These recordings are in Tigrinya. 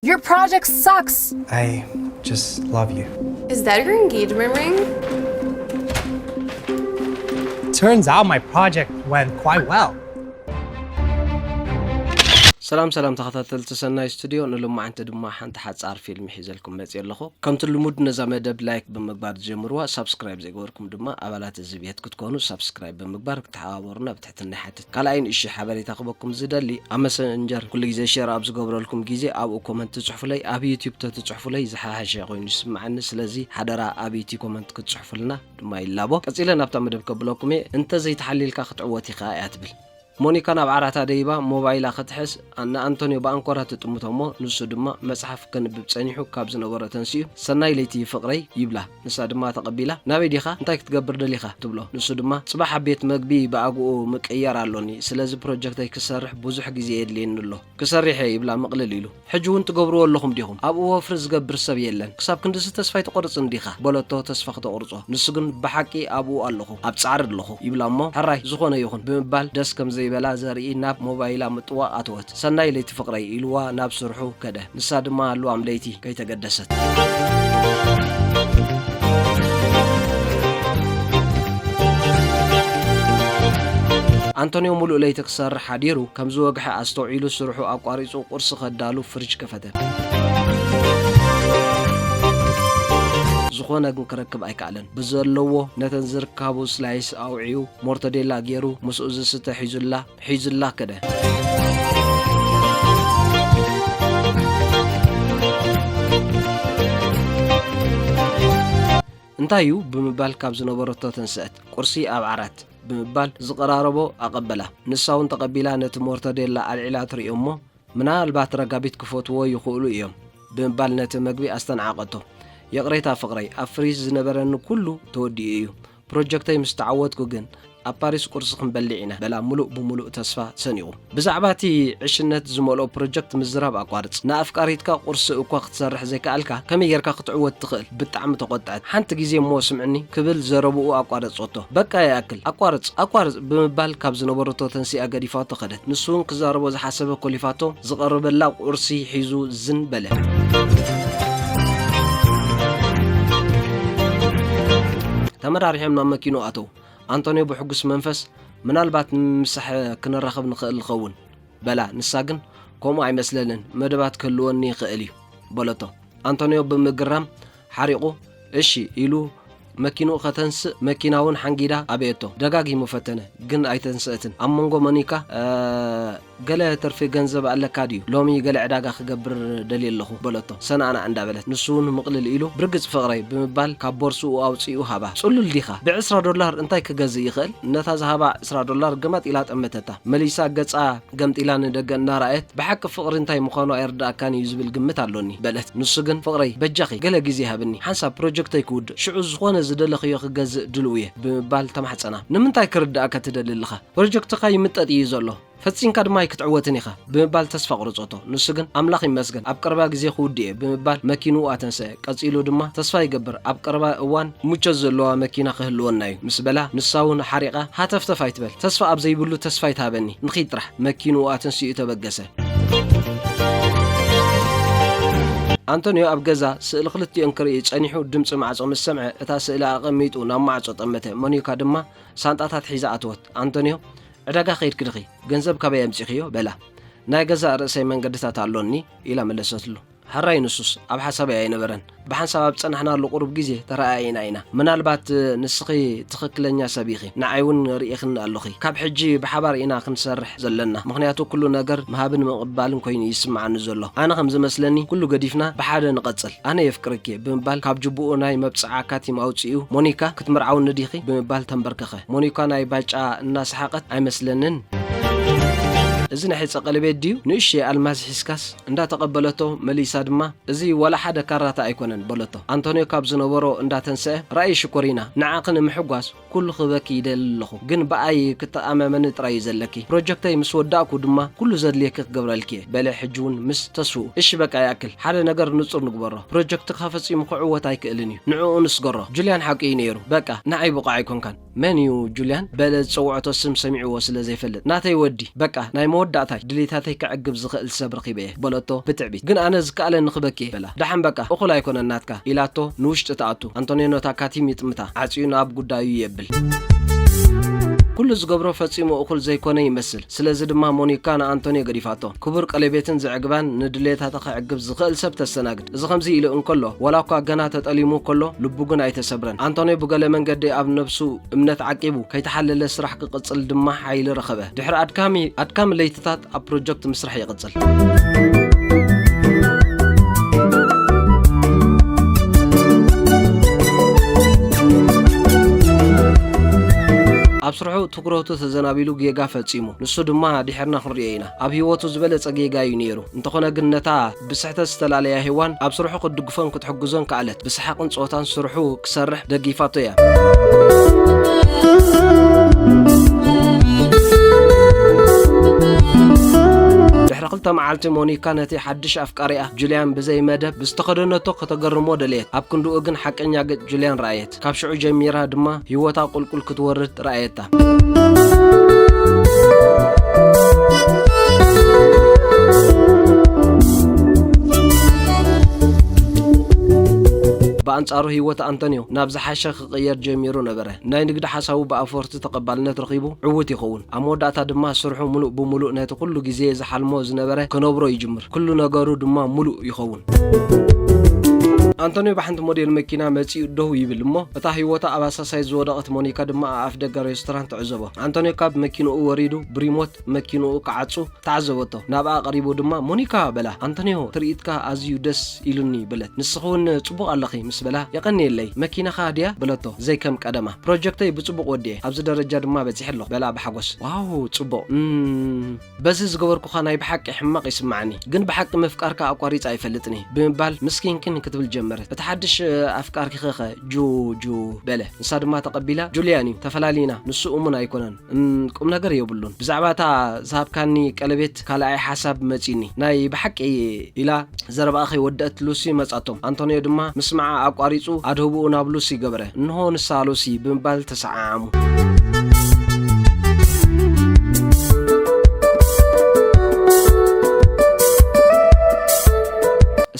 Your project sucks. I just love you. Is that your engagement ring? Turns out my project went quite well. ሰላም ሰላም ተኸታተልቲ ሰናይ ስቱድዮ፣ ንሎማዓንቲ ድማ ሓንቲ ሓጻር ፊልም ሒዘልኩም መጽየ ኣለኹ። ከምቲ ልሙድ ነዛ መደብ ላይክ ብምግባር ዝጀምርዋ፣ ሳብስክራይብ ዘይገበርኩም ድማ ኣባላት እዚ ቤት ክትኮኑ ሳብስክራይብ ብምግባር ክትሓባበሩና ብትሕትና ይሓትት። ካልኣይ ንእሽተይ ሓበሬታ ክበኩም ዝደሊ፣ ኣብ መሰንጀር ኩሉ ግዜ ሼር ኣብ ዝገብረልኩም ግዜ ኣብኡ ኮመንት ትጽሕፉለይ፣ ኣብ ዩቲዩብ ተትጽሕፉለይ ዝሓሓሸ ኮይኑ ይስምዓኒ። ስለዚ ሓደራ ኣብ ዩቲዩብ ኮመንት ክትጽሕፉልና ድማ ይላቦ። ቀጺለ ናብታ መደብ ከብለኩም እየ። እንተ ዘይተሓሊልካ ክትዕወት ኢኻ እያ ትብል። ሞኒካ ናብ ዓራታ ደይባ ሞባይላ ክትሕዝ ንኣንቶንዮ ብኣንኮራ ትጥምቶ እሞ ንሱ ድማ መጽሓፍ ከንብብ ጸኒሑ ካብ ዝነበሮ ተንሲኡ፣ "ሰናይ ለይቲ ፍቕረይ" ይብላ። ንሳ ድማ ተቐቢላ፣ "ናበይ ዲኻ? እንታይ ክትገብር ደሊኻ?" ትብሎ። ንሱ ድማ፣ "ጽባሕ ኣብ ቤት መግቢ ብኣግኡ ምቅይያር ኣሎኒ፣ ስለዚ ፕሮጀክተይ ክሰርሕ ብዙሕ ግዜ የድልየኒ ኣሎ። ክሰርሕ እየ" ይብላ ምቕልል ኢሉ። "ሕጂ እውን ትገብርዎ ኣለኹም ዲኹም? ኣብኡ ወፍሪ ዝገብር ሰብ የለን። ክሳብ ክንድዚ ተስፋ ኣይትቖርጽን ዲኻ?" በለቶ ተስፋ ክተቑርጾ። ንሱ ግን፣ "ብሓቂ ኣብኡ ኣለኹ፣ ኣብ ጻዕሪ ኣለኹ" ይብላ እሞ፣ "ሕራይ፣ ዝኾነ ይኹን" ብምባል ደስ ከም ዘይበላ ዘርኢ ናብ ሞባይላ ምጥዋቕ ኣተወት። "ሰናይ ለይቲ ፍቕረይ" ኢልዋ ናብ ስርሑ ከደ። ንሳ ድማ ልዋም ለይቲ ከይተገደሰት። ኣንቶንዮ ሙሉእ ለይቲ ክሰርሕ ሓዲሩ ከም ዝወግሐ ኣስተውዒሉ ስርሑ ኣቋሪጹ ቁርሲ ከዳሉ ፍሪጅ ከፈተ። ዝኾነ ግን ክረክብ ኣይከኣለን። ብዘለዎ ነተን ዝርካቡ ስላይስ ኣውዒኡ ሞርተዴላ ገይሩ ምስኡ ዝስተ ሒዙላ ሒዙላ ከደ። "እንታይ እዩ?" ብምባል ካብ ዝነበረቶ ተንስአት። "ቁርሲ ኣብ ዓራት" ብምባል ዝቐራረቦ ኣቐበላ። ንሳ እውን ተቐቢላ ነቲ ሞርተዴላ ኣልዒላ ትርእዮ እሞ፣ "ምናልባት ረጋቢት ክፈትዎ ይኽእሉ እዮም" ብምባል ነቲ መግቢ ኣስተንዓቐቶ። "ይቕሬታ ፍቕረይ፣ ኣብ ፍሪዝ ዝነበረኒ ኩሉ ተወዲኡ እዩ። ፕሮጀክተይ ምስ ተዓወትኩ ግን ኣብ ፓሪስ ቁርሲ ክንበልዕ ኢና" በላ ምሉእ ብምሉእ ተስፋ ሰኒቑ። "ብዛዕባ እቲ ዕሽነት ዝመልኦ ፕሮጀክት ምዝራብ ኣቋርጽ። ንኣፍቃሪትካ ቁርሲ እኳ ክትሰርሕ ዘይከኣልካ ከመይ ጌርካ ክትዕወት ትኽእል?" ብጣዕሚ ተቖጥዐት። "ሓንቲ ግዜ እሞ ስምዕኒ" ክብል ዘረብኡ ኣቋረጾቶ። "በቃ ይኣክል፣ ኣቋርጽ፣ ኣቋርጽ" ብምባል ካብ ዝነበረቶ ተንሲኣ ገዲፋቶ ከደት። ንሱ እውን ክዛረቦ ዝሓሰበ ኮሊፋቶ ዝቐረበላ ቁርሲ ሒዙ ዝን በለ። ተመራሪሖም ናብ መኪንኡ ኣተዉ። ኣንቶንዮ ብሕጉስ መንፈስ፣ "ምናልባት ምሳሕ ክንራኸብ ንኽእል ንኸውን" በላ። ንሳ ግን፣ "ከምኡ ኣይመስለንን፣ መደባት ክህልወኒ ይኽእል እዩ" በለቶ። ኣንቶንዮ ብምግራም ሓሪቑ፣ "እሺ" ኢሉ መኪንኡ ከተንስእ፣ መኪና እውን ሓንጊዳ ኣበየቶ። ደጋጊሙ ፈተነ፣ ግን ኣይተንስአትን። ኣብ መንጎ ሞኒካ፣ "እ፣ ገለ ትርፊ ገንዘብ ኣለካ ድዩ? ሎሚ ገለ ዕዳጋ ክገብር ደልየ ኣለኹ" በለቶ፣ ሰናእናእ እንዳበለት። ንሱ እውን ምቕልል ኢሉ፣ "ብርግጽ ፍቕረይ" ብምባል ካብ ቦርስኡ ኣውጺኡ ሃባ። "ጽሉል ዲኻ? ብዕስራ ዶላር እንታይ ክገዝእ ይኽእል?" ነታ ዝሃባ ዕስራ ዶላር ገማጥ ኢላ ጠመተታ። መሊሳ ገጻ ገምጢላ ንደገ እናረኣየት፣ "ብሓቂ ፍቕሪ እንታይ ምዃኑ ኣይርድኣካን እዩ ዝብል ግምት ኣሎኒ" በለት። ንሱ ግን፣ "ፍቕረይ፣ በጃኺ ገለ ግዜ ሃብኒ፣ ሓንሳብ ፕሮጀክተይ ክውድእ፣ ሽዑ ዝኾነ ዝደለኽዮ ክገዝእ ድልው እየ" ብምባል ተማሕጸና። "ንምንታይ ክርድኣካ ትደሊ ኣለኻ? ፕሮጀክትኻ ይምጠጥ እዩ ዘሎ፣ ፈጺምካ ድማ ኣይክትዕወትን ኢኻ" ብምባል ተስፋ ኣቑረጸቶ። ንሱ ግን፣ "ኣምላኽ ይመስገን፣ ኣብ ቀረባ ግዜ ክውድእ እየ" ብምባል መኪንኡ ኣተንሰአ። ቀጺሉ ድማ፣ "ተስፋ ይገብር፣ ኣብ ቀረባ እዋን ምቾት ዘለዋ መኪና ክህልወና እዩ" ምስ በላ፣ ንሳ እውን ሓሪቓ፣ "ሃተፍተፍ ኣይትበል፣ ተስፋ ኣብ ዘይብሉ ተስፋ ኣይትሃበኒ፣ ንኺድ ጥራሕ" መኪንኡ ኣተንሲኡ ተበገሰ። ኣንቶንዮ ኣብ ገዛ ስእሊ ክልቲኦም ክርኢ ጸኒሑ ድምጺ ማዕጾ ምስ ሰምዐ፣ እታ ስእሊ ኣቐሚጡ ናብ ማዕጾ ጠመተ። ሞኒካ ድማ ሳንጣታት ሒዛ ኣተወት። ኣንቶንዮ፣ "ዕዳጋ ከይድኪ ዲኺ? ገንዘብ ካበይ ኣምጺእክዮ?" በላ። "ናይ ገዛእ ርእሰይ መንገድታት ኣሎኒ" ኢላ መለሰትሉ። ሕራይ ንሱስ ኣብ ሓሳበይ ኣይነበረን። ብሓንሳብ ኣብ ዝጸናሕናሉ ቁሩብ ግዜ ተረኣኢና ኢና። ምናልባት ንስኺ ትኽክለኛ ሰብ ኢኺ። ንዓይ እውን ርኢኽኒ ኣሎኺ። ካብ ሕጂ ብሓባር ኢና ክንሰርሕ ዘለና። ምኽንያቱ ኩሉ ነገር ምሃብን ምቕባልን ኮይኑ ይስምዓኒ ዘሎ። ኣነ ከም ዝመስለኒ ኩሉ ገዲፍና ብሓደ ንቐጽል። ኣነ የፍቅረኪ እየ ብምባል ካብ ጅቡኡ ናይ መብጽዓ ካቲም ኣውጺኡ፣ "ሞኒካ ክትምርዓውኒ ዲኺ?" ብምባል ተንበርከኸ። ሞኒካ ናይ ባጫ እናሰሓቐት፣ "ኣይመስለንን። እዚ ናይ ሕጸ ቀለቤት ድዩ? ንእሽተይ ኣልማዝ ሒዝካስ?" እንዳተቐበለቶ መሊሳ ድማ፣ "እዚ ዋላ ሓደ ካራታ ኣይኮነን" በለቶ። ኣንቶንዮ ካብ ዝነበሮ እንዳተንስአ፣ "ራእይ ሽኮሪና፣ ንዓኺ ንምሕጓስ ኩሉ ክህበኪ ይደሊ ኣለኹ፣ ግን ብኣይ ክተኣማመኒ ጥራይ እዩ ዘለኪ። ፕሮጀክተይ ምስ ወዳእኩ ድማ ኩሉ ዘድልየኪ ክገብረልኪ እየ" በለ። ሕጂ እውን ምስ ተስፍኡ፣ "እሺ በቃ ይኣክል፣ ሓደ ነገር ንጹር ንግበሮ፣ ፕሮጀክትካ ፈጺሙ ክዕወት ኣይክእልን እዩ፣ ንዕኡ ንስገሮ። ጁልያን ሓቂ እዩ ነይሩ፣ በቃ ንዓይ ብቑዕ ኣይኮንካን" መን እዩ ጁልያን? በለ ዝጸውዐቶ ስም ሰሚዕዎ ስለ ዘይፈልጥ። ናተይ ወዲ፣ በቃ ናይ መወዳእታይ ድሌታተይ ከዕግብ ዝኽእል ሰብ ረኺበ እየ በለቶ ብትዕቢት። ግን ኣነ ዝከኣለኒ ክበኪ እየ በላ። ደሓን በቃ እኹል ኣይኮነን ናትካ ኢላቶ ንውሽጢ ትኣቱ። ኣንቶንዮ ነታ ካቲም ይጥምታ፣ ዓጽዩ ናብ ጉዳዩ የብል። ኩሉ ዝገብሮ ፈጺሙ እኹል ዘይኮነ ይመስል። ስለዚ ድማ ሞኒካ ንኣንቶንዮ ገዲፋቶ። ክቡር ቀለቤትን ዘዕግባን ንድሌታታ ከዕግብ ዝኽእል ሰብ ተስተናግድ። እዚ ከምዚ ኢሉ እንከሎ፣ ዋላ እኳ ገና ተጠሊሙ ከሎ፣ ልቡ ግን ኣይተሰብረን። ኣንቶንዮ ብገለ መንገዲ ኣብ ነብሱ እምነት ዓቂቡ፣ ከይተሓለለ ስራሕ ክቕጽል ድማ ሓይሊ ረኸበ። ድሕሪ ኣድካሚ፣ ኣድካሚ ለይትታት ኣብ ፕሮጀክት ምስራሕ ይቕጽል። ኣብ ስርሑ ትኩረቱ ተዘናቢሉ ጌጋ ፈጺሙ። ንሱ ድማ ድሕርና ክንሪኦ ኢና። ኣብ ህይወቱ ዝበለጸ ጌጋ እዩ ነይሩ። እንተኾነ ግን ነታ ብስሕተት ዝተላለያ ሄዋን ኣብ ስርሑ ክትድግፎን ክትሕግዞን ከኣለት። ብሰሓቕን ጸወታን ስርሑ ክሰርሕ ደጊፋቶ እያ። ድሕሪ ክልተ መዓልቲ ሞኒካ ነቲ ሓድሽ ኣፍቃሪኣ ጁልያን ብዘይ መደብ ብዝተኸደነቶ ከተገርሞ ደለየት። ኣብ ክንድኡ ግን ሓቀኛ ገጽ ጁልያን ረኣየት። ካብ ሽዑ ጀሚራ ድማ ህይወታ ቁልቁል ክትወርድ ረኣየታ። ብኣንጻሩ ህይወት ኣንቶንዮ ናብ ዝሓሸ ክቕየር ጀሚሩ ነበረ። ናይ ንግዲ ሓሳቡ ብኣፈርቱ ተቐባልነት ረኺቡ ዕዉት ይኸውን። ኣብ መወዳእታ ድማ ስርሑ ምሉእ ብምሉእ ነቲ ኩሉ ግዜ ዝሓልሞ ዝነበረ ክነብሮ ይጅምር። ኩሉ ነገሩ ድማ ምሉእ ይኸውን። ኣንቶንዮ ብሓንቲ ሞዴል መኪና መጺኡ ደው ይብል እሞ፣ እታ ህይወታ ኣብ ኣሳሳይ ዝወደቐት ሞኒካ ድማ ኣብ ኣፍ ደገ ሬስቶራንት ትዕዘቦ። ኣንቶንዮ ካብ መኪንኡ ወሪዱ ብሪሞት መኪንኡ ክዓጹ ተዓዘበቶ። ናብኣ ቀሪቡ ድማ፣ "ሞኒካ" በላ። ኣንቶንዮ፣ "ትርኢትካ ኣዝዩ ደስ ኢሉኒ" በለት። "ንስኺ እውን ጽቡቕ ኣለኺ" ምስ በላ፣ "የቐንየለይ፣ መኪናኻ ድያ?" በለቶ ዘይከም ቀደማ። "ፕሮጀክተይ ብጽቡቕ ወዲኤ፣ ኣብዚ ደረጃ ድማ በጺሐ ኣለኹ" በላ ብሓጎስ። "ዋው፣ ጽቡቕ። እም፣ በዚ ዝገበርኩኻ ናይ ብሓቂ ሕማቕ ይስምዓኒ፣ ግን ብሓቂ ምፍቃርካ ኣቋሪጸ ኣይፈልጥን እየ" ብምባል ምስኪንክን ክትብል ጀመረት። "እቲ ሓድሽ ኣፍቃሪኺኸ?" "ጁ፣ ጁ" በለ። ንሳ ድማ ተቐቢላ፣ "ጁልያን እዩ፣ ተፈላሊና፣ ንሱ እሙን ኣይኮነን፣ እም፣ ቁም ነገር የብሉን። ብዛዕባ እታ ዝሃብካኒ ቀለቤት ካልኣይ ሓሳብ መጺኒ፣ ናይ ብሓቂ" ኢላ ዘረባኣ ከይወደአት ሉሲ መጻቶም። ኣንቶንዮ ድማ ምስማዓ ኣቋሪጹ ኣድህቦኡ ናብ ሉሲ ገበረ። "እንሆ ንሳ ሉሲ" ብምባል ተሰዓዓሙ።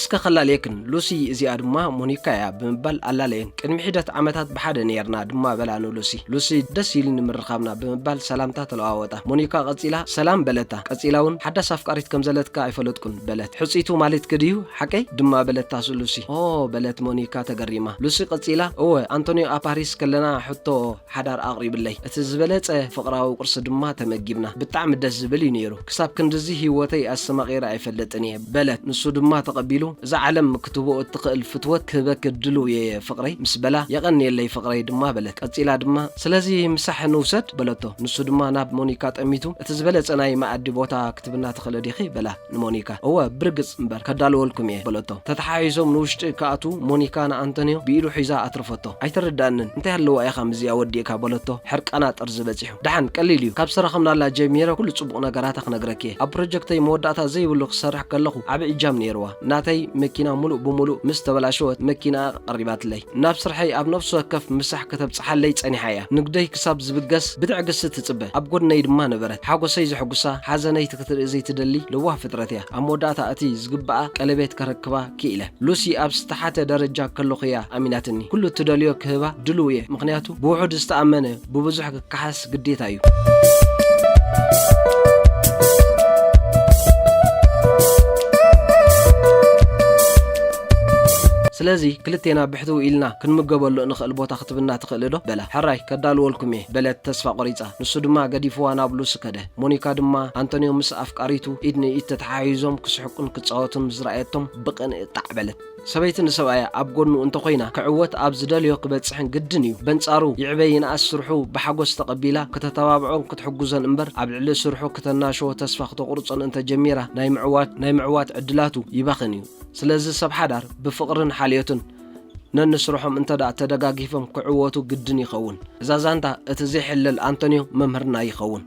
"እስከ ከላልየክን፣ ሉሲ እዚኣ ድማ ሞኒካ እያ" ብምባል ኣላለየን። "ቅድሚ ሒደት ዓመታት ብሓደ ነይርና" ድማ በላ ንሉሲ። ሉሲ፣ "ደስ ኢሉኒ ምርኻብና" ብምባል ሰላምታ ተለዋወጣ። ሞኒካ ቀጺላ ሰላም በለታ። ቀጺላ እውን "ሓዳስ ኣፍቃሪት ከም ዘለትካ ኣይፈለጥኩን" በለት። "ሕጽይቱ ማለትኪ ድዩ ሓቀይ?" ድማ በለታ ሉሲ። "ኦ" በለት ሞኒካ ተገሪማ። ሉሲ ቀጺላ፣ "እወ፣ ኣንቶንዮ ኣብ ፓሪስ ከለና ሕቶ ሓዳር ኣቕሪብለይ። እቲ ዝበለጸ ፍቕራዊ ቁርሲ ድማ ተመጊብና። ብጣዕሚ ደስ ዝብል እዩ ነይሩ። ክሳብ ክንድዚ ህይወተይ ኣስተማቒረ ኣይፈልጥን እየ" በለት። ንሱ ድማ ተቐቢሉ፣ "እዛ ዓለም ክትህቦ እትኽእል ፍትወት ክህበኪ ድሉው እየ ፍቕረይ" ምስ በላ፣ "የቐንየለይ ፍቕረይ" ድማ በለት። ቀጺላ ድማ፣ "ስለዚ ምሳሕ ንውሰድ" በለቶ። ንሱ ድማ ናብ ሞኒካ ጠሚቱ፣ እቲ ዝበለጸ ናይ መኣዲ ቦታ ክትብና ትኽእሊ ዲኺ? በላ ንሞኒካ። "እወ፣ ብርግጽ እምበር፣ ከዳልወልኩም እየ" በለቶ። ተተሓሒዞም ንውሽጢ ክኣትዉ፣ ሞኒካ ንኣንቶንዮ ብኢዱ ሒዛ ኣትረፈቶ። "ኣይተረድኣንን፣ እንታይ ኣለዋ ኢኻ ምስዚኣ ወዲእካ?" በለቶ፣ ሕርቃና ጥርዚ በጺሑ። "ደሓን፣ ቀሊል እዩ። ካብ ዝተራኸብናላ ጀሚረ ኩሉ ጽቡቕ ነገራታ ክነግረኪ እየ። ኣብ ፕሮጀክተይ መወዳእታ ዘይብሉ ክሰርሕ ከለኹ ዓቢ እጃም ነይርዋ። ናተይ መኪና ምሉእ ብምሉእ ምስ ተበላሸወት፣ መኪናኣ ቀሪባትለይ። ናብ ስርሐይ ኣብ ነፍሲ ወከፍ ምሳሕ ከተብጽሓለይ ጸኒሓ እያ። ንግደይ ክሳብ ዝብገስ ብትዕግስቲ ትጽበ። ኣብ ጎድነይ ድማ ነበረት። ሓጎሰይ ዘሐጉሳ፣ ሓዘነይ ክትርኢ ዘይትደሊ ለዋህ ፍጥረት እያ። ኣብ መወዳእታ እቲ ዝግብኣ ቀለቤት ከረክባ ክኢለ። ሉሲ ኣብ ዝተሓተ ደረጃ ከለኹ እያ ኣሚናትኒ። ኩሉ እትደልዮ ክህባ ድሉው እየ፣ ምኽንያቱ ብውሑድ ዝተኣመነ ብብዙሕ ክከሓስ ግዴታ እዩ። ስለዚ ክልቴና ብሕትው ኢልና ክንምገበሉ እንኽእል ቦታ ክትብና ትኽእሊ ዶ? በላ። ሕራይ፣ ከዳልወልኩም እየ፣ በለት ተስፋ ቆሪጻ። ንሱ ድማ ገዲፍዋ ናብ ሉሲ ከደ። ሞኒካ ድማ ኣንቶንዮ ምስ ኣፍቃሪቱ ኢድ ንኢድ ተተሓሒዞም ክስሕቁን ክጻወቱን ምስ ረኣየቶም ብቕንኢ ጣዕ በለት። ሰበይቲ ንሰብኣያ ኣብ ጎድኑ እንተኾይና ክዕወት ኣብ ዝደልዮ ክበጽሕን ግድን እዩ። በንጻሩ ይዕበ ይንኣስ ስርሑ ብሓጎስ ተቐቢላ ከተተባብዖን ክትሕግዞን እምበር ኣብ ልዕሊ ስርሑ ከተናሽዎ ተስፋ ክተቑርጾን እንተጀሚራ ናይ ምዕዋት፣ ናይ ምዕዋት ዕድላቱ ይባኽን እዩ። ስለዚ ሰብ ሓዳር ብፍቕርን ሓልዮትን ነንስርሖም እንተ ደኣ ተደጋጊፎም ክዕወቱ ግድን ይኸውን። እዛ ዛንታ እቲ ዘይሕለል ኣንቶንዮ መምህርና ይኸውን።